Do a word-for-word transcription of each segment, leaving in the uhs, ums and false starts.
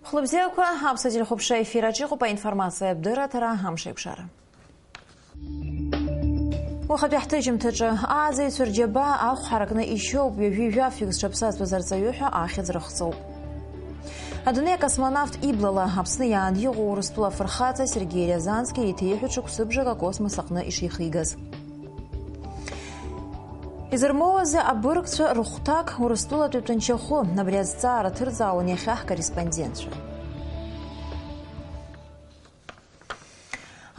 Хәлыбзиақәа, аԥсуа телехәаԥшра ефир аҿы иҟоуп аинформациатә дырраҭара Амшеикәшара. Уахатәи ҳҭыжьымҭаҿы ааӡаҩцәа рџьабаа ахә ҳаракны ишьоуп, ҩажәи жәафҩык зҽаԥсазтәыз арҵаҩы ҳәа ахьӡ рыхҵоуп. Адунеи акосмонавт иблала Аԥсны иаан иҟоу Урыстәыла афырхаҵа Сергеи Рязански еиҭеиҳәеит шықәсыбжак акосмос аҟны ишихигаз. Изырмоуазеи абыргцәа рыхәҭак Урыстәылатәи тәанчахәы? Абри азҵаара ҭырҵаауан иахьа ҳкорреспондентцәа.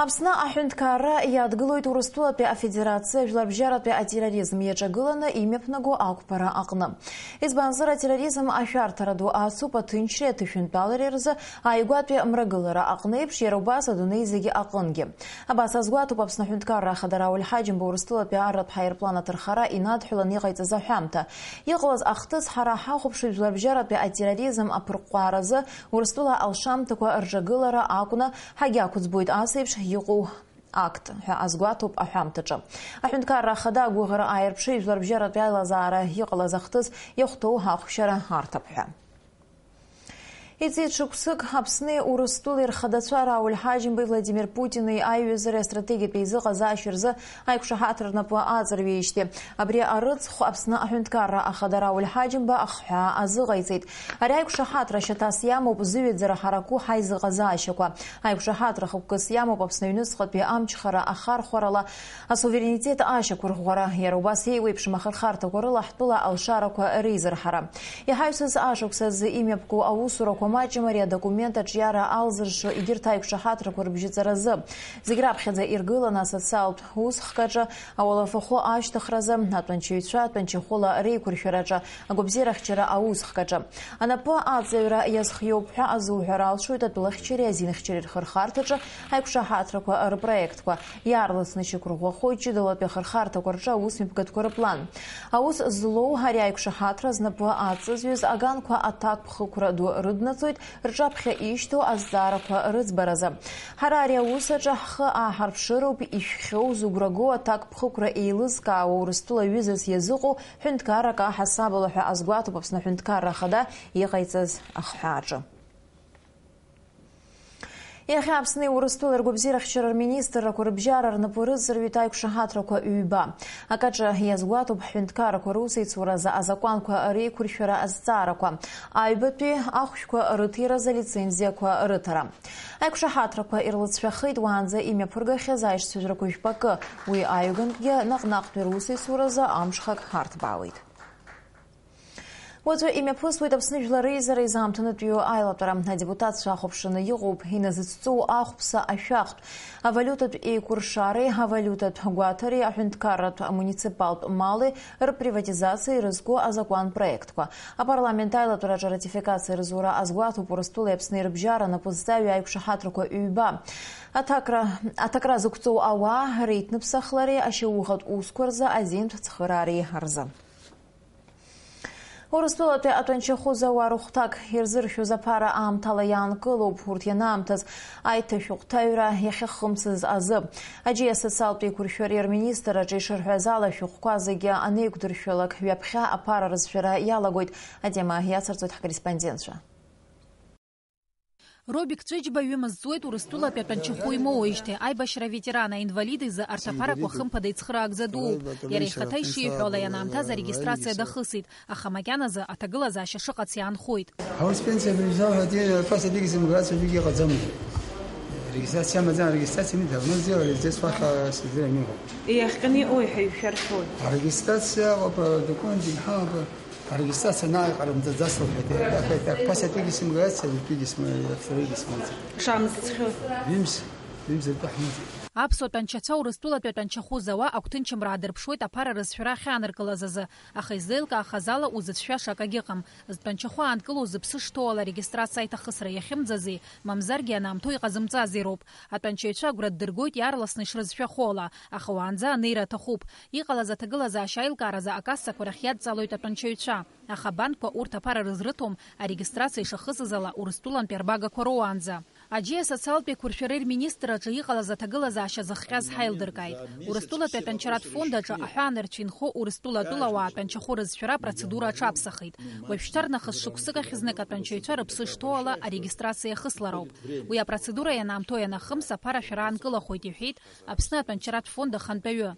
Аԥсны аҳәынҭқарра иадгылоит Урыстәылатәи Афедерациа жәларбжьаратәи атерроризм иаҿагыланы имҩаԥнаго ақәԥара аҟны. Избанзар, атерроризм ашәарҭара ду ацуп аҭынчреи аҭышәынтәалареи рзы ааигәатәи мрагылара аҟны еиԥш, иара убас адунеи зегьы аҟынгьы. Абас азгәаҭоуп Аԥсны аҳәынҭқарра ахада Рауль Ҳаџьымба Урыстәылатәи арратә ҳаирплан аҭархара инадҳәалан иҟаиҵаз аҳәамҭа. Иҟалаз ахҭыс ҳара ҳахәаԥшуеит жәларбжьаратәи атерроризм аԥырҟәҟәааразы Урыстәыла алшамҭақәа рҿагылара акәны ҳагьақәӡбоит ас еиԥш иҟоу акт ҳәа азгәаҭоуп аҳәамҭаҿы. Аҳәынҭқарра ахада агәыӷра ааирԥшит жәларбжьаратәи аилазаара иҟалаз ахҭыс иахәҭоу ахәшьара арҭап ҳәа. Иҵит шықәсык Аԥсни Урыстәылеи рхадацәа Рауль Ҳаџьымбеи Владимир Путини аиҩызареи астратегиатә еизыҟазаашьа рзы аиқәшаҳаҭра рнапы аҵарҩеижьҭеи. Абри арыцхә Аԥсны аҳәынҭқарра ахада Рауль Ҳаџьымба ахҳәаа азыҟаиҵеит. Ари аиқәшаҳаҭра шьаҭас иамоуп зыҩаӡара ҳараку ҳаизыҟазаашьақәа. Аиқәшаҳаҭра хықәкыс иамоуп Аԥсны аҩныҵҟатәи амчхара ахархәарала асуверенитет ашьақәырӷәӷәара, иара убас еиуеиԥшым ахырхарҭақәа рыла ҳтәыла алшарақәа реизырҳара. Иҳаҩсыз ашықәс азы имҩаԥгоу аусурақәа маҷым ари адокумент аҿиара алзыршо егьырҭ аиқәшаҳаҭрақәа рыбжьыҵаразы. Зегь раԥхьаӡа иргыланы асоциалтә усхкаҿы, ауалафахәы ашьҭыхразы, атәанчаҩцәа атәанчахәыла реиқәыршәараҿы, агәабзиарахьчара аусхкаҿы. Анапы аҵаҩра иазхиоуп ҳәа азуҳәар алшоит атәылахьчареи азинхьчареи рхырхарҭаҿы аиқәшаҳаҭрақәа рпроектқәа. Иаарласны ишьақәырӷәӷәахоит ҷыдалатәи ахырхарҭақәа рҿы аусмҩаԥгатәқәа рыплан. Аус злоу ари аиқәшаҳаҭра знапы аҵазҩыз аганқәа аҭакԥхықәра ду рыднаҵоит рҿаԥхьа ишьҭоу азҵаарақәа рыӡбаразы. Ҳара ари аус аҿы ҳхы ааҳарԥшыроуп ишәхьоу, зыгәра гоу аҭакԥхықәра еилызкаауа Урыстәыла ҩызас иазыҟоу ҳәынҭқаррак аҳасабала ҳәа азгәаҭоуп Аԥсны аҳәынҭқарра ахада иҟаиҵаз ахҳәааҿы. Иахьа Аԥсни Урыстәылеи ргәабзиарахьчара рминистррақәа рыбжьара рнапы рыҵарҩит аиқәшаҳаҭрақәа ҩба. Акаҿы иазгәаҭоуп ҳҳәынҭқаррақәа русеицуразы азакәанқәа реиқәыршәара азҵаарақәа, аҩбатәи ахәшәқәа рыҭиразы алицензиақәа рыҭара. Аиқәшаҳаҭрақәа ирлыҵшәахеит уаанӡа имҩаԥыргахьаз аишьцәажәарақәа жәпакы, уи аҩбантәгьы наҟ-наҟтәи русеицуразы амҽхак арҭбаауеит. Уаҵәы имҩаԥысуеит Аԥсны Жәлар Реизара изаамҭанытәиу аилатәара. Адепутатцәа ахәаԥшраны иҟоуп иназыцәҵоу ахәԥса ашәахтә, авалиутатә еиқәыршареи авалиутатә гәаҭареи аҳәынҭқарратә амуниципалтә мали рприватизациа ирызку азакәан проектқәа. Апарламент аилатәараҿы аратификациа рызура азгәаҭоуп Урыстәылеи Аԥсни рыбжьара напызҵаҩы аиқәшаҳаҭрақәа ҩба. Аҭакра, аҭакра зықәҵоу ауаа реиҭныԥсахлареи ашьаухатә усқәа рзы азинтә цхыраареи рзы. Урыстәылатәи атәанчахәы зауа рыхәҭак ирзыршәоз аԥара аамҭала иаанкылоуп. Урҭ ианаамҭаз аиҭашәҟәҭаҩра иахьахымсыз азы. Аџьеи асоциалтә еиқәыршәареи рминистр аҿы ишырҳәаз ала, ашәҟәқәа зегьы анеиқәдыршәалак, ҩаԥхьа аԥара рызшәара иалагоит. Атема иацырҵоит ҳкорреспондентцәа. Робик Ҵәыџьба ҩымыз ҵуеит Урыстәылатәи атәанчахәы имоуижьҭеи, аибашьра аветеран, аинвалид изы арҭ аԥарақәа хымԥада ицхыраагӡа дууп. Иара ихаҭа ишиҳәо ала, ианаамҭаз арегистрациа дахысит, аха макьаназы аҭагылазаашьа шыҟац иаанхоит. Аус пенсиа быжьзалҳәа, ди-, ԥаса дигьы сымгацәа дигьы иҟаӡамызт. Регистрациа амаӡам, арегистрациа недавно сделали, здесь фаха сидзира минго. Иахҟьаны иҟоу иҳәа ишәаршәоит. Арегистрациа, опа, документ, инҳа, опа. Арегистрациа наҟ иҟарымҵаӡац лҳәеит. Иахеит, ак ԥасатәигьы сымгацт, сабатәигьы сма-, сарыгьы смаӡам. Шамзцхьоу. Ҩымз, ҩымз ртәы ҳмоуӡеит. Аԥсуа тәанчацәа Урыстәылатәи атәанчахәы зауа агәҭынчымра аадырԥшуеит аԥара рызшәара ахьааныркылаз азы, аха излеилкаахаз ала узыцәшәаша акагьы ыҟам. Зтәанчахәы аанкылоу зыԥсы шҭоу ала арегистрациа аиҭахысра иахьымӡази, мамзаргьы ианаамҭоу иҟазымҵази роуп. Атәанчаҩцәа агәра ддыргоит иаарласны ишрызшәахо ала, аха уаанӡа анеира аҭахуп. Иҟалаз аҭагылазаашьа аилкааразы акассақәа рахь иадҵалоит атәанчаҩцәа, аха абанкқәа урҭ аԥара рызрыҭом, арегистрациа ишахысыз ала Урыстәылантәи арбагақәа роуаанӡа. Аџьеи асоциалтә еиқәыршәареи рминистрраҿы иҟалаз аҭагылазаашьа зыхҟьаз ҳаилдыркааит. Урыстәылатәи атәанчаратә фонд аҿы аҳәаанырцә инхо Урыстәыла атәылауаа атәанчахәы рызшәара апроцедура аҽаԥсахит. Уажәшьҭарнахыс шықәсык ахь знык атәанчаҩцәа рыԥсы шҭоу ала арегистрациа ахыслароуп. Уи апроцедура ианаамҭоу ианахымс, аԥара шәара аанкылахоит, иҳәеит Аԥсны атәанчаратә фонд ахантәаҩы.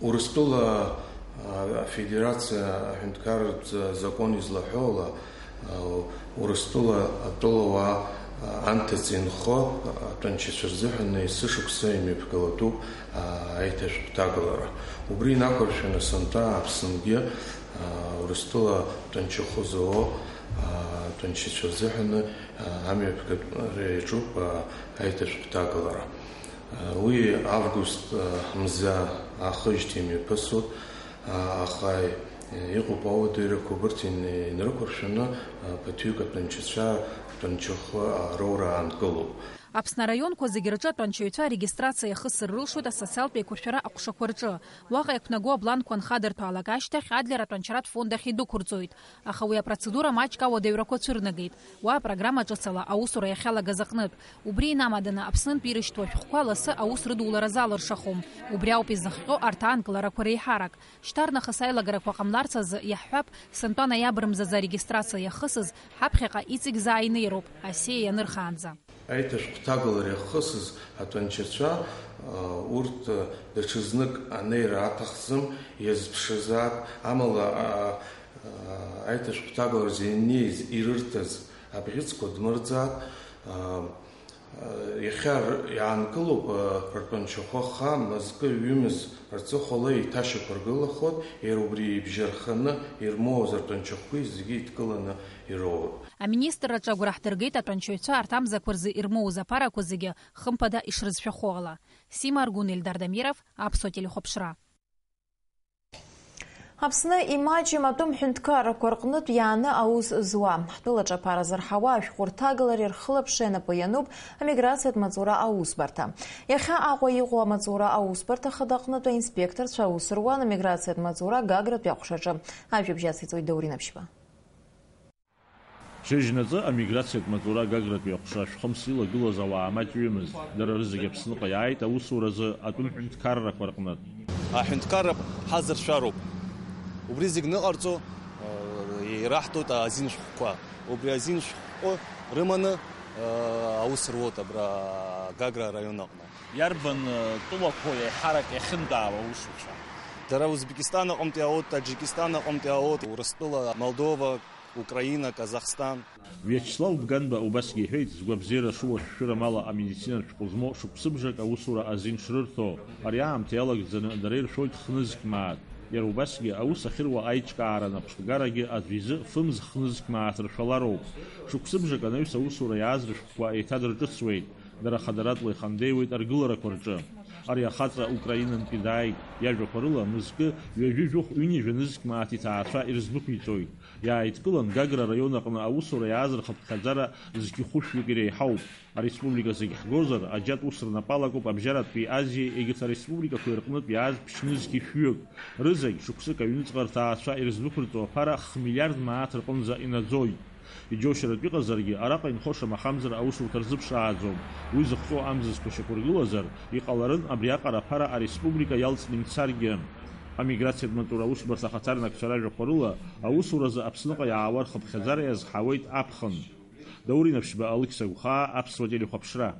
Урыстәыла, а, Афедерациа аҳәынҭқарратә закон излаҳәо ала, а, Урыстәыла атәылауаа, а, анҭыҵ инхо, а, атәанчацәа рзыҳәан есышықәса имҩаԥгалатәуп, а, аиҭашәҟәҭагалара. Убри инақәыршәаны сынтәа Аԥсынгьы, а, Урыстәыла атәанчахәы зауо, а, атәанчацәа рзыҳәаны, а, амҩаԥгатәра иаҿуп, а, аиҭашәҟәҭагалара. Уи август мза аахижьҭеи мҩаԥысуеит, аха иҟоуп ауадаҩрақәа, убырҭ инрықәыршәаны ԥыҭҩык атәанчацәа ртәанчахәы роура аанкылоуп. Аԥсны араионқәа зегьы рҿы атәанчаҩцәа арегистрациа иахысыр рылшоит асоциалтә еиқәыршәара аҟәшақәа рҿы. Уаҟа иақәнагоу абланқәа анхадырҭәаалак ашьҭахь, Адлер атәанчаратә фонд ахь идәықәырҵоит. Аха уи апроцедура маҷк ауадаҩрақәа цәырнагеит. Уа апрограмма ҿыц ала аусура иахьалагаз аҟнытә. Убри инамаданы Аԥснынтә ирышьҭоу ашәҟәқәа лассы аус рыдулара залыршахом. Убри ауп изыхҟьо арҭ аанкыларақәа реиҳарак. Шьҭарнахыс аилагарақәа ҟамларц азы, иаҳҳәап, сынтәа ноиабр мзазы арегистрациа иахысыз, ҳаԥхьаҟа иҵегь заа инеироуп, асиа ианырхаанӡа. Аиҭашәҟәҭагалара иахысыз атәанчацәа, а, урҭ, а, даҽазнык анеира аҭахӡам, иазԥшызаап, амала, а, а, аиҭашәҟәҭагаларазы ианнеиз ирырҭаз абӷьыцқәа дмырӡаат, а, а, иахьа р-, иаанкылоуп, а, ртәанчахәы хаа мызкы ҩымыз рҵыхәала еиҭашьақәыргылахоит, иара убри ибжьарханы ирмоуаз ртәанчахәқәеи зегьы еидкыланы ироуеит. Аминистрраҿы агәра ҳдыргеит атәанчаҩцәа арҭ амзақәа рзы ирмоуз аԥарақәа зегьы хымԥада ишрызшәахо ала. Сима Аргәын, Ельдар Дамиров, Аԥсуа телехәаԥшра. Аԥсны имаҷым атәым ҳәынҭқаррақәа рҟнытә иааны аус зуа, ҳтәылаҿы аԥара зырҳауа ашәҟәы рҭагалареи рхылаԥшреи анапы иануп амиграциатә маҵура аусбарҭа. Иахьа Аҟәа иҟоу амаҵура аусбарҭа хадаҟнытә аинспекторцәа аус руан амиграциатә маҵура Гагратәи аҟәшаҿы. Ажәабжь ациҵоит Даур Инаԥшьба. Шьыжьнаҵы амиграциатә маҵура Гагратәи аҟәша шәхымс илагылаз ауаа маҷҩымызт. Дара рызегь Аԥсныҟа иааит аусуразы атәым ҳәынҭқаррақәа рҟнытә. Аҳәынҭқарра ҳазыршәароуп. Убри зегь ныҟарҵо, э, ираҳҭоит азин шәҟәқәа. Убри азин шәҟәы рыманы, э, аус руоут абра Гагра араион аҟны. Иарбан, э, тәылақәоу еиҳарак иахьынтәаауа аусуцәа? Дара Узбекистан аҟынтә иаауеит, Таџьикистан аҟынтә иаауеит, Урыстәыла, Молдова, Украина, Казахстан. Виачеслав Бганба убасгьы иҳәеит, згәабзиара шыуа шәшәыра мала амедицинатә шәҟәы змоу шықәсыбжак аусура азин шрырҭо. Ари аамҭа иалагӡаны дара иршәоит хнызқь мааҭ. Иара убасгьы аус ахьыруа аиҿкаара напхгарагьы аӡә изы фымз хнызқь мааҭ ршәалароуп. Шықәсыбжак анаҩс аусура иааз рышәҟәқәа еиҭадырҿыцуеит. Дара хадаратәла ихандеиуеит аргыларақәа рҿы. Ари ахаҵа Украинантәи дааит. Иажәақәа рыла, мызкы ҩажәи жәохә ҩынҩажәа нызқь мааҭ иҭаацәа ирыздәықәиҵоит. Иааидкылан, Гагра араион аҟны аусура иааз рхыԥхьаӡара зқьи хәышәҩык иреиҳауп. Ареспублика зегь ҳгозар, аџьатә ус рнапы алакуп Абжьаратәи Азиеи егьырҭ ареспубликақәеи рҟнытә иааз ԥшьнызқьи шәҩык. Рызегь шықәсык аҩныҵҟа рҭаацәа ирыздәықәырҵо аԥара х-миллиард мааҭ рҟынӡа инаӡоит. Иџьоушьаратә иҟазаргьы, араҟа инхо шамахамзар аусурҭа рзыԥшааӡом. Уи зыхҟьо амзызқәа шьақәыргылазар, иҟаларын абриаҟара аԥара ареспублика иалҵны имцаргьы. Амиграциатә маҵура аусбарҭа ахаҭарнакцәа ражәақәа рыла, аусуразы Аԥсныҟа иаауа рхыԥхьаӡара иазҳауеит аԥхын. Даур Инаԥшьба, Алықьса Гәхаа, Аԥсуа телехәаԥшра.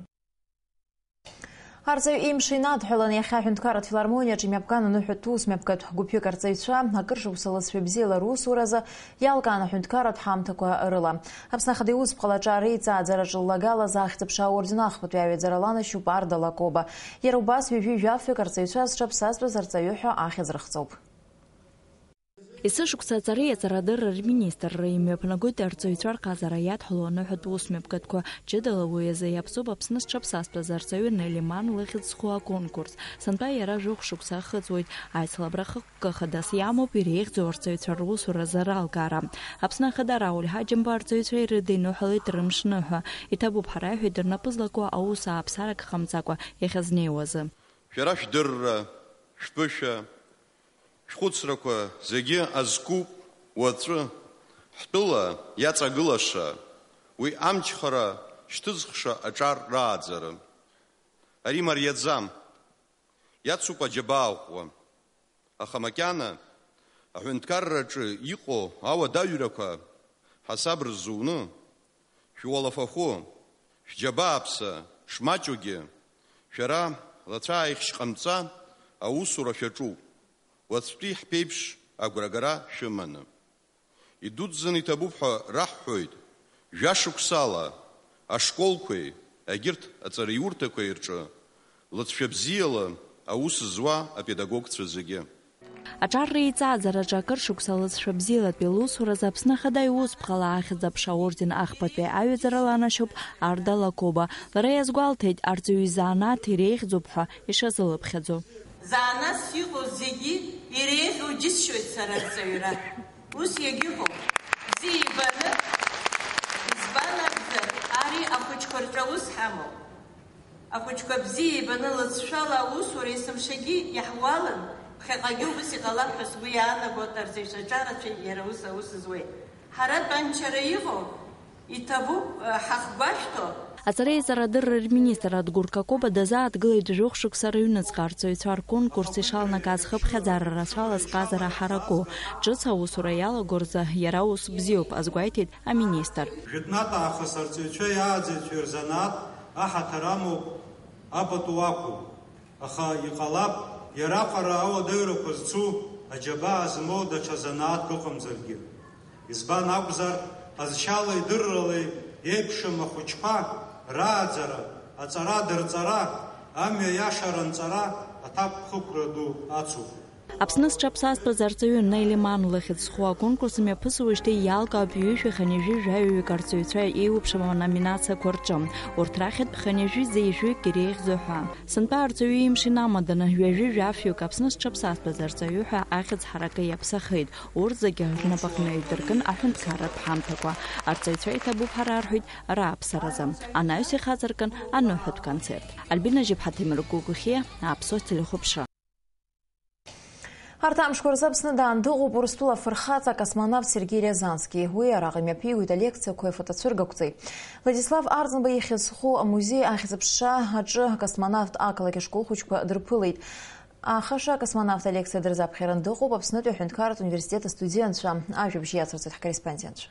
Арҵаҩ имш инадҳәалан иахьа аҳәынҭқарратә филармониаҿы имҩаԥган аныҳәатә ус мҩаԥгатә гәыԥҩык арҵаҩцәа акыр шықәса лызшәа бзиала русуразы иалкаан аҳәынҭқарратә ҳамҭақәа рыла. Аԥсны Ахада иусԥҟалаҿы ареиҵааӡараҿы ллагала захьӡ-аԥша аорден ахԥатәи аҩаӡара ланашьоуп Арда Лакоба. Иара убас ҩажәи жәафҩык арҵаҩцәа зҽаԥсазтәыз арҵаҩы ҳәа ахьӡ рыхҵоуп. Есышықәса аҵареи аҵарадырреи рминистрра имҩаԥнагоит арҵаҩцәа рҟазара иадҳәалоу аныҳәатә ус мҩаԥгатәқәа. Ҷыдала уи азы иаԥҵоуп Аԥсны зҽаԥсазтәыз арҵаҩы Нели Ман лыхьӡ зху аконкурс. Сынтәа иара жәохә шықәса ахыҵуеит. Аицлабра хықәкы хадас иамоуп иреиӷьӡоу арҵаҩцәа русуразы ралгара. Аԥсны Ахада Рауль Ҳаџьымба арҵаҩцәа ирыдиныҳәалеит рымш ныҳәа. Иҭабуп ҳара, иҳәеит, рнапы злаку аус ааԥсарак ҟамҵакәа иахьазнеиуазы. Шәара шәдырра, шәԥышәа, шәхәыцрақәа зегьы азкуп уаҵәы, ҳтәыла иаҵагылаша, уи амчхара Шьҭызхша аҿар рааӡара. Ари мариаӡам. Иацуп аџьабаа ӷәӷәа. Аха макьана аҳәынҭқарраҿы иҟоу ауадаҩрақәа ҳасаб рзуны, шәуалафахәы, шәџьабааԥса шмаҷугьы, шәара лацәааихьшь ҟамҵа аусура шәаҿуп, уаҵәтәи ҳԥеиԥш агәрагара шәыманы. Идуӡӡаны иҭабуп ҳәа раҳҳәоит, жәашықәсала ашколқәеи егьырҭ аҵараиурҭақәеи рҿы лыҵшәа бзиала аус зуа апедагогцәа зегьы. Аҿар реиҵааӡараҿы акыр шықәса лыҵшәа бзиалатәи лусуразы Аԥсны Ахада иус бӷала ахьӡ-аԥша аорден ахԥатәи аҩаӡара ланашьоуп Арда Лакоба. Лара иазгәалҭеит, арҵаҩы изанааҭ иреиӷьӡоуп ҳәа ишазылыԥхьаӡо. Занас иҟоу зегьы иреиӷьу џьысшьоит сара арҵаҩра. Ус иагьыҟоуп. Бзиа ибаны, избан акәзар, ари ахәыҷқәа рҿы аус ҳамоуп. Ахәыҷқәа бзиа ибаны лыҵшәала аусура есымшагьы иаҳуалын, ԥхьаҟагьы убас иҟалап ҳәа сгәы иаанагоит арҵаҩцәа аҿарацәа иара ус аус зуеит. Ҳара тәанчара иҟоу, иҭабуп, ҳахгәашәҭо. Аҵареи аҵарадырреи рминистр Адгәыр Какоба дазааҭгылеит жәохә шықәса рыҩныҵҟа арҵаҩцәа рконкурс ишалнагаз хыԥхьаӡара рацәала зҟазара ҳараку. Ҿыц аусура иалаго рзы иара ус бзиоуп, азгәеиҭеит аминистр. Жәытәнатә аахыс арҵаҩцәеи ааӡаҩцәеи рзанааҭ аҳаҭыр амоуп, апату ақәу. Аха иҟалап, иара аҟара ауадаҩрақәа зцу, аџьабаа змоу даҽа занааҭк ыҟамзаргьы. Избан акәзар, ҟазшьалеи дырралеи еиԥшым ахәыҷқәа рааӡара, аҵара-дырҵара, амҩа иаша ранҵара аҭакԥхықәра ду ацуп. Аԥсны зҽаԥсазтәыз арҵаҩы Нели Ман лыхьӡ зху аконкурс мҩаԥысуеижьҭеи иалкаауп ҩышәи хынҩажәи жәаҩаҩык арҵаҩцәа еиуеиԥшым аноминациақәа рҿы. Урҭ рахьтә хынҩажәи зеижәҩык иреиӷьӡоу ҳәа. Сынтәа арҵаҩы имш инамаданы, ҩажәи жәафҩык Аԥсны зҽаԥсазтәыз арҵаҩы ҳәа ахьӡ ҳаракы иаԥсахеит. Урҭ зегьы рнапаҟны еидыркын аҳәынҭқарратә ҳамҭақәа. Арҵаҩцәа иҭабуп ҳара, рҳәеит, рааԥсаразы. Анаҩс ихаҵаркын аныҳәатә концерт. Альбина Жьыԥҳа, Ҭемыр Гәыгәхиа, Аԥсуа телехәаԥшра. Арҭ амшқәа рзы Аԥсны даан дыҟоуп Урыстәыла афырхаҵа акосмонавт Сергеи Рязански. Уи араҟа имҩаԥигоит алекциақәеи афотоцәыргақәҵеи. Владислав Арӡынба ихьӡ зху амузеи ахьӡ-аԥша аҿы акосмонавт ақалақь ашкол хәыҷқәа дрыԥылеит. Ахаша акосмонавт алекциа дырзаԥхьаран дыҟоуп Аԥснытәи аҳәынҭқарратә университет астудентцәа. Ажәабжь иацырҵоит ҳкорреспондентцәа.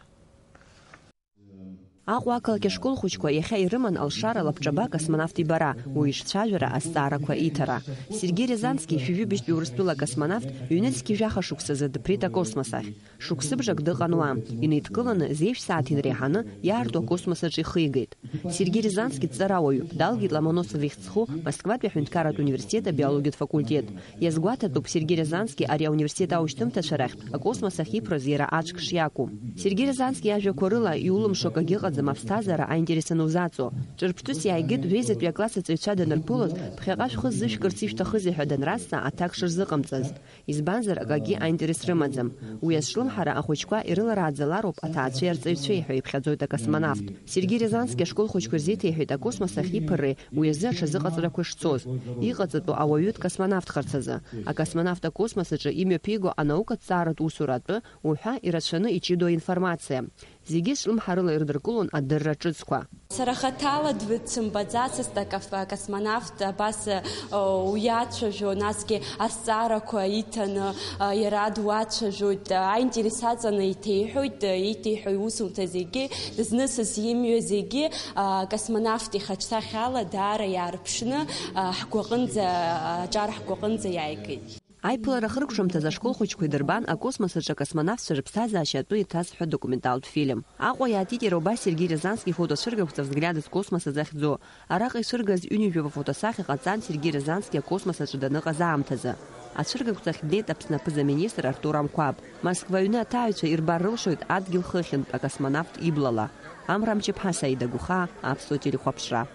Аҟәа ақалақь ашкол хәыҷқәа иахьа ирыман алшара лабҿаба акосмонавт ибара, уи ишцәажәара, азҵаарақәа иҭара. Сергеи Рязански, шәи жәибжьтәи Урыстәыла акосмонавт, ҩнызқьи жәаха шықәсазы дыԥрит акосмос ахь. Шықәсыбжак дыҟан уа, инеидкыланы зеижә сааҭ инреиҳаны иаарту акосмос аҿы ихигеит. Сергеи Рязански дҵарауаҩуп, далгеит Ломоносов ихьӡ зху Москватәи аҳәынҭқарратә университет абиологиатә факультет. Иазгәаҭатәуп Сергеи Рязански ари ауниверситет аушьҭымҭацәа рахьтә акосмос ахь иԥрыз иара аҿк шиакәу. Сергеи Рязански иажәақәа рыла, иулымшо акагьы ыҟаӡам аԥсҭазаара аинтерес анузаҵо. Ҿырԥштәыс иааигеит жәеизатәи акласс аҵаҩцәа данырԥылоз, ԥхьаҟа шәхы зышәкырц ишәҭахызеи ҳәа данразҵаа, аҭак шырзыҟамҵаз. Избанзар, акагьы аинтерес рымаӡам. Уи азҿлымҳара ахәыҷқәа ирыларааӡалароуп аҭаацәеи арҵаҩцәеи ҳәа иԥхьаӡоит акосмонавт. Сергеи Рязански ашкол хәыҷқәа рзеиҭеиҳәеит акосмос ахь иԥырреи уи азы аҽазыҟаҵарақәа шцоз, иҟаҵатәу ауаҩы дкосмонавтхарц азы. Акосмонавт акосмос аҿы имҩаԥиго анаукаҭҵааратә усура атәы уҳәа ирацәаны иҷыдоу аинформациа. Зегьы зҿлымҳарыла ирыдыркылон адырра ҿыцқәа. Сара хаҭала дв-, дсымбаӡацызт акаф-, акосмонавт абас, э, уиацәажәо, насгьы азҵаарақәа иҭаны, э, иара дуацәажәоит, э, аинтерес аҵаны иҭеиҳәоит, э, иҭеиҳәо иусумҭа зегьы, дызнысыз имҩа зегьы, э, акосмонавт ихаҿсахьала даара иаарԥшны, э, ҳгәаҟынӡа, э, аҿар ҳгәаҟынӡа иааигеит. Аиԥылара ахыркәшамҭазы ашкол хәыҷқәа идырбан акосмос аҿы акосмонавтцәа рыԥсҭазаашьа атәы иҭазҳәа документалтә фильм. Аҟәа иаатит иара убас Сергеи Рязански фотоцәыргақәҵа «Взгляды с космоса» захьӡу. Араҟа ицәыргаз ҩынҩажәаба фотосахьа ҟаҵан Сергеи Рязански акосмос аҿы даныҟаз аамҭазы. Ацәыргақәҵахь днеит Аԥсны аԥыза-министр Артур Амқәаб. Москва аҩны аҭааҩцәа ирбар рылшоит адгьыл хыхьынтә акосмонавт иблала. Амра Мчыԥҳа, Саида Гәхаа, Аԥсуа телехәаԥшра.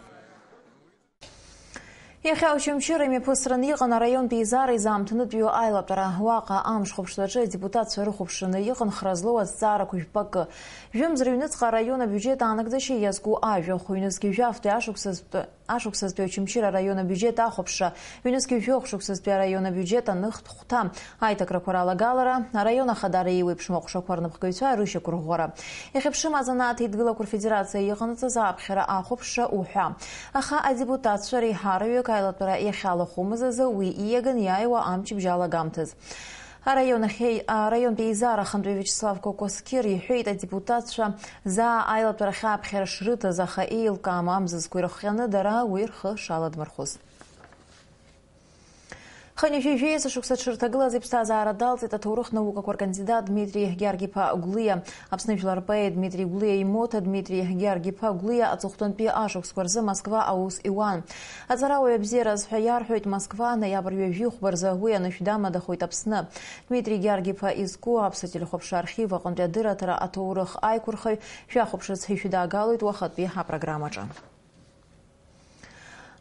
Иахьа Очамчыра имҩаԥысраны иҟан араионтә еизара изаамҭанытәиу аилатәара. Уаҟа амш хәаԥштәаҿы адепутатцәа рыхәаԥшраны иҟан хра злоу азҵаарақәа жәпакы. Жәымз рыҩныҵҟа араион абиуџьет аанагӡашьа иазку ажәахә, ҩнызқьи жәафтәи ашықәсазтәи, ашықәсазтәи Очамчыра араион абиуџьет ахәаԥшра, ҩнызқьи жәохә шықәсазтәи араион абиуџьет аныхтә хәҭа, аиҭакрақәа ралагалара, араион ахадара еиуеиԥшым аҟәшақәа рнапхгаҩцәа рышьақәырӷәӷәара. Ихьыԥшым азанааҭ еидгылақәа рфедерациа иҟанаҵаз ааԥхьара ахәаԥшра уҳәа. Аха адепутатцәа реиҳараҩык аилатәара иахьалахәымыз азы уи ииаган иааиуа амчыбжь алагамҭаз. Араион ахьеи-, араионтә еизара ахантәаҩы Виачеслав Кәакәасқьыр иҳәеит, адепутатцәа заа аилатәара ахьааԥхьара шрыҭаз, аха еилкаам амзызқәа ирыхҟьаны дара уи рхы шаладмырхәыз. Хынҩажәи жәеиза шықәса дшырҭагылаз иԥсҭазаара далҵит аҭоурых наукақәа ркандидат Дмитри Гьаргь-иԥа Гәлиа. Аԥсны жәлар рпоет Дмитри Гәлиа имоҭа Дмитри Гьаргь-иԥа Гәлиа аҵыхәтәантәи ашықәсқәа рзы Москва аус иуан. Аҵарауаҩ абзиараз ҳәа иарҳәоит Москва, ноиабр ҩажәи хәба рзы уи анышә дамадахоит Аԥсны. Дмитри Гьаргь-иԥа изку Аԥсуа телехәаԥшра архив аҟынтәи адырраҭара аҭоурых аиқәырхаҩ шәахәаԥшырц ишәыдаагалоит уахатәи апрограммаҿы.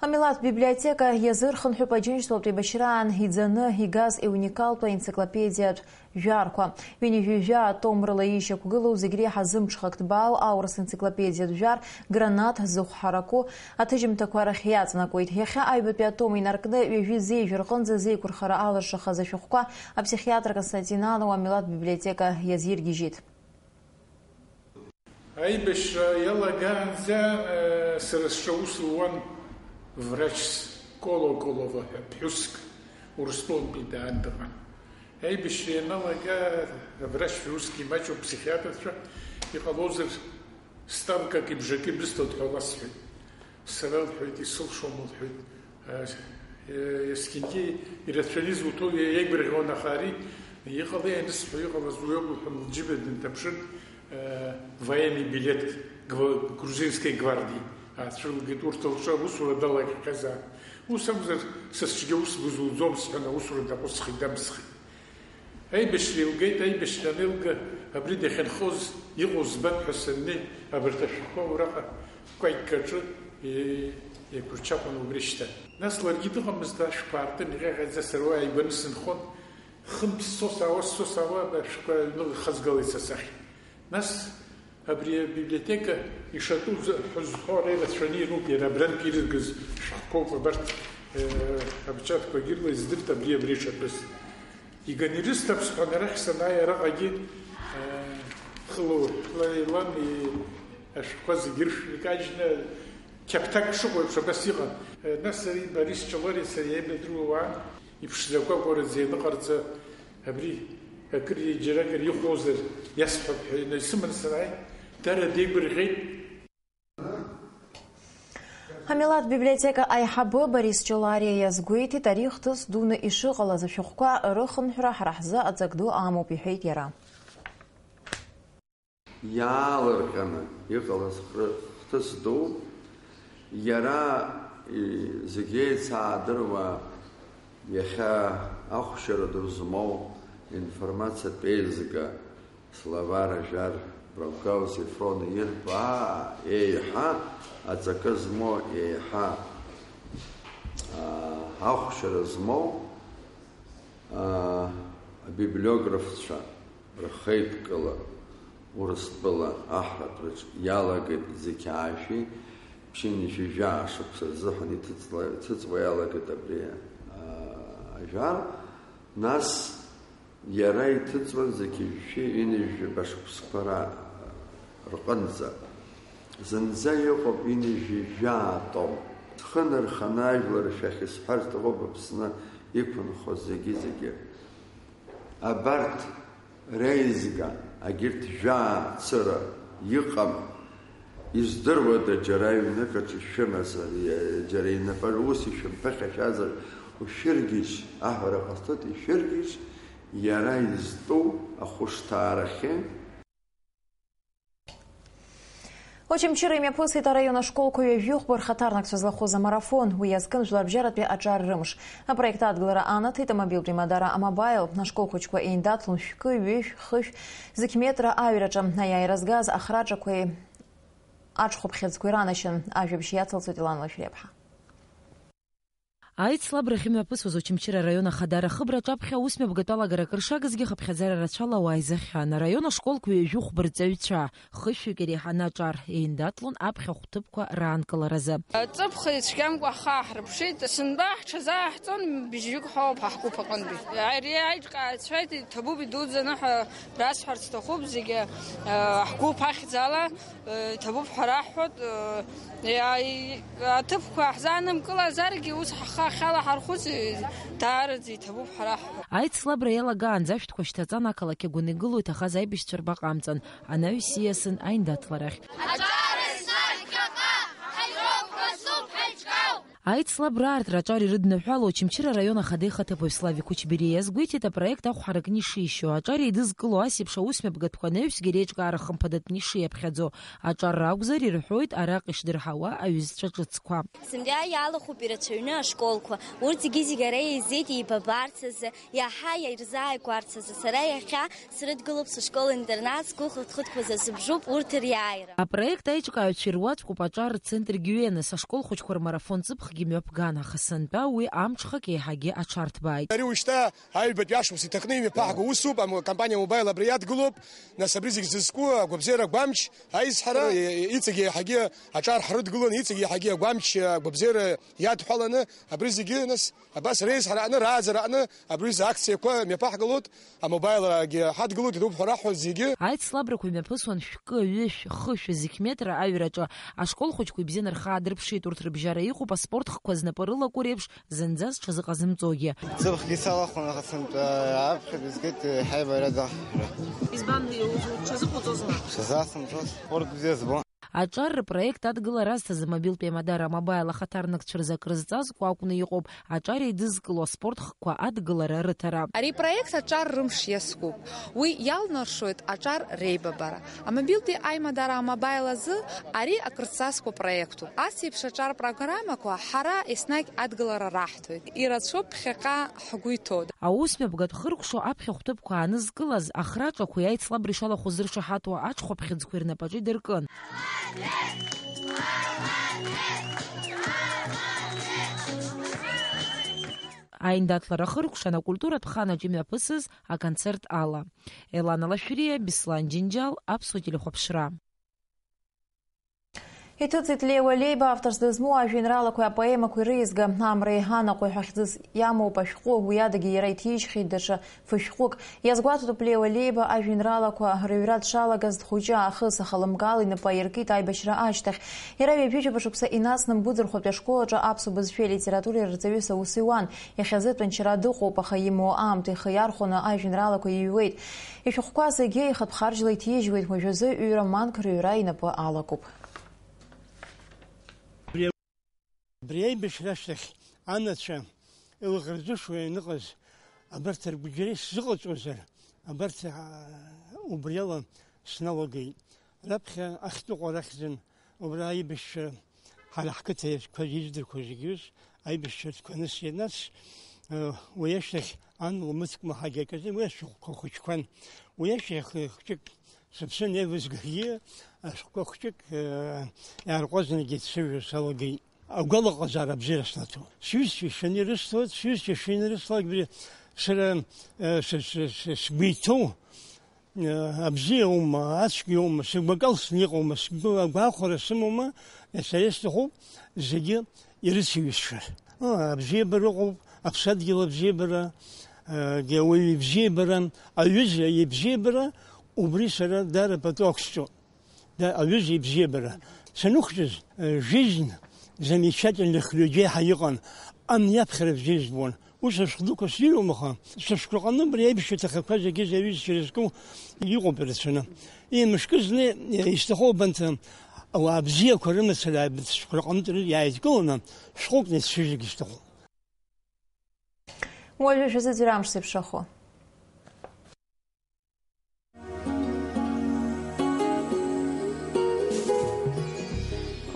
Амилаҭтә библиотека иазырхынҳәып Аџьынџьтәылатә еибашьраан иӡаны игаз еуникалтәу аенциклопедиатә жәарқәа. Ҩынҩажәи жәаа том рыла ишьақәгылоу зегь реиҳа зымҽхак ҭбаау аурыс енциклопедиатә жәар Гранаҭ зыхә ҳараку аҭыжьымҭақәа рахь иаҵанакуеит. Иахьа аҩбатәи атом инаркны ҩажәи зеижә рҟынӡа зеиқәырхара алыршахаз ашәҟәқәа аԥсихиатр Константин Ануа амилаҭтә библиотека иазиргьежьит. Аибашьра иалагаанӡа, э, сара сҿы аус луан врач Колоколова ҳәа ԥҳәыск, Урыстәылантәи даан дыҟан. Аибашьра ианалага, аврач ԥҳәысгьы имаҷуп, ԥсихиатрцәа, иҟалозар, ставкаки бжаки бысҭоит ҳәа ласҳәеит. Сара, лҳәеит, исылшом, лҳәеит, э, э, есқьынгьы ирацәаны изуҭо иеигәырӷьон, аха ари иҟалеи анысҳәа, иҟалаз уи ауп лҳәан, лџьыба дынҭаԥшыртә, э, военный билет гва-, грузинской гвардии аацәырылгеит, урҭ лҿы аусура далагахьазаап. Ус акәзар, са сҿгьы аус бызуӡом, сҳәан, аусура даҟәысхит, дамсхит. Аибашьра илгеит, аибашьра анеилга, абри дахьынхоз иҟоу збап ҳәа саннеи, абарҭ ашәҟәқәа ураҟа кәакькаҿы, е-, еиқәырчаҟәаны убри шьҭан. Нас ларгьы дыҟамызт, ашәқәа аартын, иҟьаҟьаӡа сара уа ааигәаны сынхон, хынтә ссосаауа, ссосаауа ашәқәа аҩныҟа ихазгалеит са сахь. Нас абри абиблиотека ишатәу зы-, ҳәа зҳәо ара ирацәаны ироуп, иара абрантә ирыгыз шәҟәқәоуп абарҭ, э, апечаткақәагьы рыла издырт абри, абри ишатәыз. Иганы ирысҭап сҳәан, арахь санааи араҟагьы, э, хыла уҳәла еилан, и-, ашәҟәқәа зегьы ыршәны икажьны, қьаԥҭак шыҟоу еиԥш абас иҟан. Э, нас ари Борис Ҷолариа сареи аибадыруа уаан, иԥшӡақәа акәараӡа ианыҟарҵа, абри акыр џьаракыр ихәозар иасҳәап ҳәа инасыман санааи, дара деигәырӷьеит. Амилаҭ библиотека аиҳабы Борис Ҷолариа иазгәеиҭеит, ари хҭыс дуны ишыҟалаз, ашәҟәқәа рыхынҳәра ҳара ҳзы аҵак ду амоуп, иҳәеит иара. Иаалырҟьаны иҟалаз хры-, хҭыс дууп. Иара, и-, зегь еицаадыруа, иахьа ахәшьара ду змоу информациатә еизга, словарь ажәар Бранкау Сефрон иртәу, аа, еиҳа аҵакы змоу, еиҳа, аа, ахәшьара змоу, аа, абиблиографцәа рхеидкыла Урыстәыла аҳратәраҿ иалагеит зқьи жәшәи ԥшьынҩажәи жәаа шықәса рзыҳәан иҭыҵла-, иҭыҵуа иалагеит абри, аа, ажәар. Нас иара иҭыҵуан зқьи жәшәи ҩынҩажәи жәаба шықәсқәа ра-, рҟынӡа. Зынӡа иҟоуп ҩынҩажәи жәаа том. Схы нарханы ажәлар шәахь исҳәар сҭахуп Аԥсны иқәынхо зегьы-зегьы. Абарҭ реизга, агьырҭ жәаа цыра иҟам, издыруада, џьара аҩнык аҿы ишәымазар, џьара инапы ус ишәымԥыхьашәазар, ушәыргьежь, аҳәара ҟасҵоит, ишәыргьежь, иара изтәу ахәышҭаарахьы. Очамчыра имҩаԥысит араион ашколқәа ҩажәихәба рхаҭарнакцәа злахәыз амарафон. Уи иазкын жәларбжьаратәи аҿар рымш. Апроект адгылара анаҭеит амобилтә имадара А-Мобаил. Ашкол хәыҷқәа еиндаҭлон шәкы, ҩышә, хышә, зықь метра аҩраҿы. Аиааира згаз ахраҿақәеи аҽхәаԥхьыӡқәеи ранашьан. Ажәабжь иацылҵоит Елана Лашәриаԥҳа. Аицлабрахь имҩаԥысуаз Очамчыра араион Ахадара ахыбра аҿаԥхьа аусмҩаԥгатә алагара акыр шагызгьы хыԥхьаӡара рацәала уааизахьан. Араион ашколқәа ҩажәи хәба рҵаҩцәа, хышәҩык иреиҳаны аҿар еиндаҭлон аԥхьахә ҭыԥқәа раанкыларазы. Ҵыԥх ицәгьамкәа ҳхы ааҳарԥшит, сынтәа ҳҽазааҳҵон, бжьҩык ҳауп ҳгәыԥ аҟынтәи. Ари аиҿкааҩцәа иҭабуп идуӡӡаны ҳәа расҳәарц сҭахуп зегьы, ҳгәыԥ ахьӡала. Иҭабуп ҳәа раҳҳәоит, иа-, и-, аҭыԥқәа ҳзаанымкылазаргьы, ус ҳхы ахьалаҳархәыц, даараӡа иҭабуп ҳәа раҳҳәоит. Аицлабра иалагаанӡа ашәҭқәа шьҭаҵан ақалақь агәаны игылоу иҭахаз аибашьцәа рбаҟа амҵан, анаҩс ииасын аиндаҭларахь. Аҿар еснагь ԥхьаҟа, ҳаироуп, ҳазуп, ҳаиҿкаауп! Аицлабра аартра аҿар ирыдныҳәало Очамчыра араион ахада ихаҭыԥуаҩ Славик Кучбери иазгәеиҭеит, апроект ахә ҳаракны ишишьо, аҿар еидызкыло ас еиԥш аусмҩаԥгатәқәа анаҩсгьы реиҿкаара хымԥадатәны ишиаԥхьаӡо аҿар ракәзар, ирҳәоит араҟа ишдырҳауа аҩызцәа ҿыцқәа. Сынтәа иалахәуп ирацәаҩны ашколқәа, урҭ зегьы-зегьы ара еизеит еибабарц азы, иаҳа ирзааигәарц азы. Сара иахьа срыдгылоуп сышкол-интернат, сгәы хыҭхыҭуазар сыбжьоуп урҭ риааира. Апроект аиҿкааҩцәа ируаӡәкуп аҿар рцентр Гиуенес ашкол хәыҷқәа рмарафон ҵыԥхгьы мҩаԥган, аха сынтәа уи амҽхак еиҳагьы аҽарҭбааит. Ари ушьҭа аҩбатәи ашықәс иҭакны имҩаԥаҳго усуп, ам-, компаниа Мобаил абра иадгылоуп, нас абри зегь зызку агәабзиара агәамч аизҳара, и-, и-, иҵегь еиҳагьы аҿар ҳрыдгыланы, иҵегь еиҳагьы агәамч, агәабзиара иадҳәаланы, абри зегьы, нас, абас реизҳара аҟны, рааӡара аҟны, абри рзы акциақәа мҩаԥаҳгалоит, амобаилрагьы ҳадгылоит, иҭабуп ҳәа раҳҳәоит зегьы. Аицлабрақәа имҩаԥысуан шәкы, ҩышә, хышә, зықьметра аҩраҿы. Ашкол хәыҷқәа ибзианы рхы аадырԥшит, урҭ рыбжьара иҟоуп аспорт хқәа знапы рылаку реиԥш, зынӡа зҽазыҟазымҵогьы. Ҵыԥхгьы салахәын, аха сынтәа аԥхьатәи згеит, ҳаибарада. Избан, уҽазыҟоуҵозма? Сазасымҵоз, спорт бзиа збон. Аҿар рпроект адгылара азҭаз амобилтә аимадара амобаил ахаҭарнакцәа рзы акрызҵазкуа акәны иҟоуп аҿар еидызкыло аспорт хкқәа адгылара рыҭара. Ари апроект аҿар рымш иазкуп. Уи иалнаршоит аҿар реибабара. Амобилтәи аимадара амобаил азы ари акрызҵазкуа проектуп. Ас еиԥш аҿар программақәа ҳара еснагь адгылара раҳҭоит. Ирацәоуп ԥхьаҟа ҳгәы иҭоу. Аусмҩаԥгатә хыркәшо аԥхьахә ҭыԥқәа аанызкылаз, ахраҿақәеи аицлабра ишалахәыз зыршаҳаҭуа аҽхәаԥхьыӡқәеи рнапаҿы идыркын. Аиндаҭлара хыркәшан акультуратә ханаҿ имҩаԥысыз аконцерт ала. Елана Лашәриа, Беслан Џьынџьал, Аԥсуа телехәаԥшра. Иҭыҵит Леуа Леиба авторс дызмоу ажәеинраалақәеи апоемақәеи рыиазга, Амреи анаҟәеи ҳәа хьӡыс иамоуп ашәҟәы, уи адагьы иара иҭижьхьеит даҽа фышәҟәык. Иазгәаҭатәуп Леуа Леиба ажәеинраалақәа рыҩра дшалагаз дхәыҷы аахыс, аха лымкаала инапы аиркит аибашьра ашьҭахь. Иара ҩажәижәаба шықәса инацны Мгәыӡырхәатәи ашкол аҿы аԥсуа бызшәеи алитературеи рҵаҩыс аус иуан. Иахьазы тәанчара дыҟоуп, аха имоу аамҭа ихы иархәаны ажәеинраалақәа иҩуеит. Ишәҟәқәа зегьы ихатә харџьла иҭижьуеит, уажәазы ҩ-романк рыҩра инапы алакуп. Абри аибашьра ашьҭахь анацәа илаӷырӡышо ианыҟаз абарҭ ргәыџьара исзыҟаҵозар, абарҭ, аа, убриала сналагеит. Раԥхьа Ахьтәыҟа рахьӡын, убра аибашьцәа, ҳара ҳқыҭа иазқәа издырқәо зегьы ус, аибашьцәа ртәқәа анысиа, нас, э, уи ашьҭахь ан лмыцкәма ҳагьакаӡам, уи ашәҟәқәа хәыҷқәан. Уи ашьҭахь, э, хәҷык сыԥсы анеивызгагьы, ашәҟәқәа хәҷык, э, иаарҟәаҵнагьы дсыжәҩа салагеит. Агәалаҟазаара абзиара снаҭом. Сҩызцәа ишаны ирысҭоит, сҩызцәа ишаны ирысҭалак, бри-, сара, э, с-, с-, с-, сгәы иҭоу, э, абзиа аума, ацәгьа аума, сыгәакалсны иҟоума, сгәы агәахәара сымоума, сара исҭахуп зегьы ирыцеиҩысшар. Ы, абзиабара ыҟоуп, аԥсадгьыл абзиабара, э, егьи ауаҩы ибзиабара, аҩыза ибзиабара, убри сара даара пату ақәсҵоит. Да, аҩыза ибзиабара. Саныхәыҷыз, э, жизнь замечательных людей ҳәа иҟан. Ан иаԥхьара бзиа избон. Ус ашәҟәы дуқәа сдыруам, аха сышәҟәы ҟаны абри аиԥш иҭахақәа зегьы заҩызцәа ирызку иҟоуп ирацәаны. Еимышкы зны, э, исҭаху абанҭ, ауаа бзиақәа рымацара абанҭ сышәҟәы рҟынтә иааидкыланы шәҟәыкны исцәыжьыргьы сҭахуп. Уажәы шәазыӡырҩ амш зеиԥшрахо.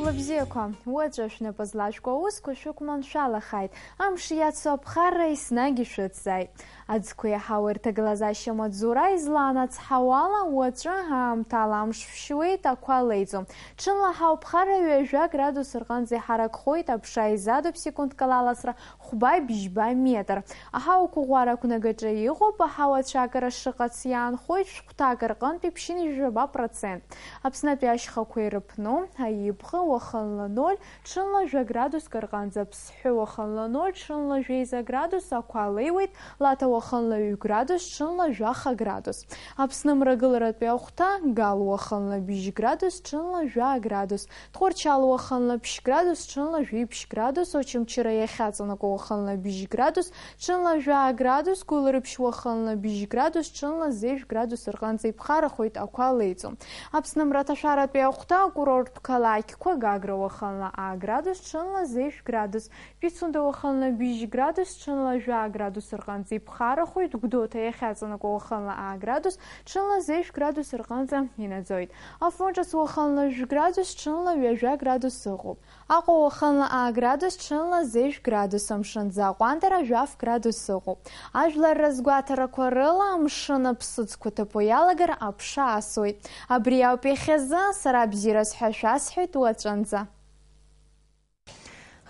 Хәлыбзиақәа, уаҵәы шәнапы злажәкуа аусқәа шәықәманшәалахааит. Амш иацу аԥхарра еснагь ишәыцзааит. Аӡқәа иаҳау ирҭагылазаашьа маҵзура излаанацҳауала, уаҵәы аамҭала амш фшьуеит, ақәа леиӡом. Ҽынла ҳауԥхара ҩажәа градус рҟынӡа иҳаракхоит, аԥша изадуп секундк ала аласра хәба-бжьба метр. Аҳауа қәыӷәӷәара ақәнагаҿы иҟоуп, аҳауа ацәаакыра шыҟац иаанхоит шәҟәҭак рҟынтәи ԥшьынҩажәи жәаба процент. Аԥснытәи ашьхақәа ирыԥну, Аибӷа уахынла ноль, ҽынла жәа градуск рҟынӡа, Ԥсҳәы уахынла ноль, ҽынла жәеиза градус, ақәа леиуеит, Лаҭа уахынла ҩ градус, ҽынла жәаха градус. Аԥсны мрагыларатәи ахәҭа, Гал уахынла бжь градус, ҽынла жәа градус, Тҟәарчал уахынла ԥшь градус, ҽынла жәиԥшь градус, Очамчыра иахьаҵанакуа уахынла бжь градус, ҽынла жәа градус, Гәылрыԥшь уахынла бжь градус, ҽынла зежә градус рҟынӡа иԥхарахоит, ақәа леиӡом. Аԥсны мраҭашәаратәи ахәҭа, акурорттә қалақьқәа, Гагра уахынла а градус, ҽынла зежә градус, Пицунда уахынла бжь градус, ҽынла жәа градус рҟынӡа иԥхарахоит, Гәдоуҭа иахьаҵанакуа уахынла а градус, ҽынла зежә градус рҟынӡа инаӡоит. Афон ҿыц уахынла жәа градус, ҽынла ҩажәа градус ыҟоуп. Аҟәа уахынла а градус, ҽынла зежә градус, амшынӡы аҟәандара жәаф градус ыҟоуп. Ажәлар рызгәаҭарақәа рыла, амшын аԥсыӡқәа ҭыԥо иалагар аԥша асуеит. Абри ауп иахьазы, сара бзиараз ҳәа шәасҳәеит уаҵәынӡа.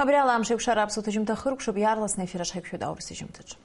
Абри ала амш еиқәшара аԥсуа ҭыжьымҭа хыркәшап, иаарласны аефир аҿы ҳаиқәшәоит аурыс ҭыжьымҭаҿы.